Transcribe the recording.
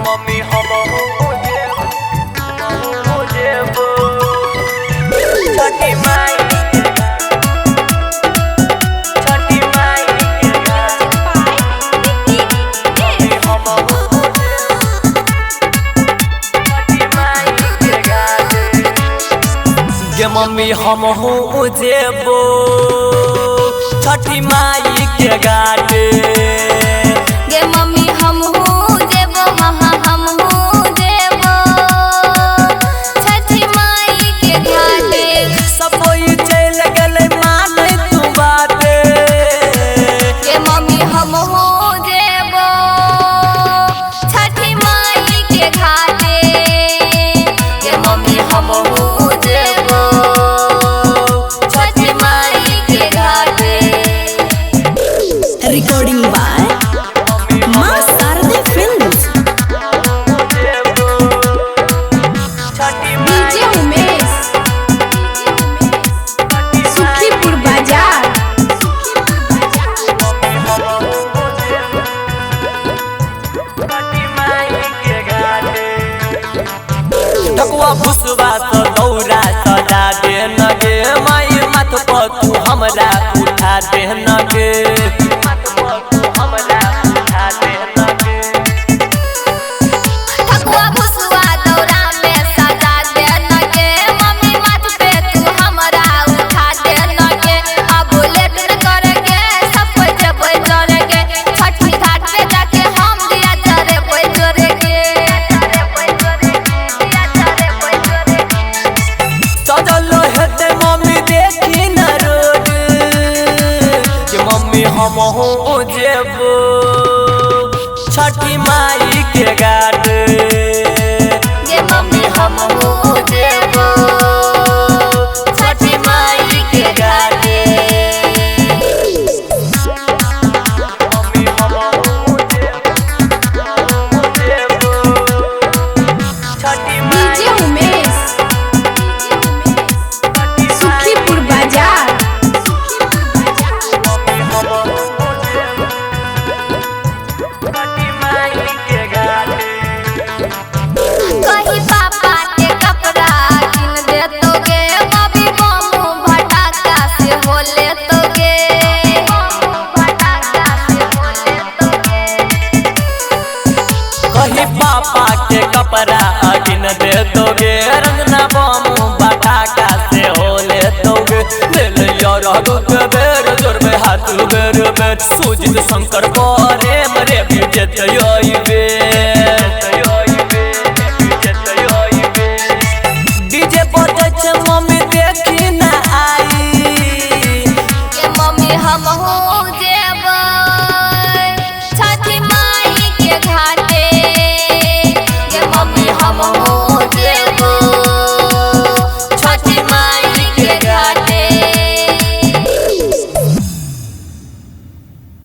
Mummy हम हो जेबो छठी माई, छठी माई के हम हो छठी माई के घाट। गे मम्मी हम हो जेबो छठी माई के घाट। गे मम्मी हम हो जेबो, महा हम हो जेबो छठी माई के घाटे। सब कोई चल गेलै माने तू बाते। गे मम्मी हम हो जेबो छठी माई के घाटे। गे मम्मी हम हो जेबो छठी माई के घाटे। Recording by Maa Sharde films. DJ Umesh, Sukhipur Bazar. ठकुआ भुसवा स दौरा सजा दे न गे माई, माथ पर तू हमरा उठा दे न गे। ठकुआ भुसुआ दौरा में सजा दे न गे मम्मी, माथ पे तू हमरा उठा दे न गे। अब लेट न करगे, सब कोई जेबै चढ़गे, छठी घाट पे जाके हम दिया जरेबै जोरेगे। सजल हेतै मम्मी देखी न रोड के, मम्मी हम हो जेबो छठी माई के घाट। गे मम्मी हम हो जेबो छठी माई के घाटे। डीजे उमेश, सुखीपुर बाजार। कहीं पापा के कपड़ा किन दे तो गे मम्मी, बमू भटाका से होले तो गे। कहीं पापा के कपड़ा गिन दे दोगे, रंगना बमू बटाका से होले दोगे। दिल यार के बेर जोर में हाथ बेर बेर, सुजित शंकर को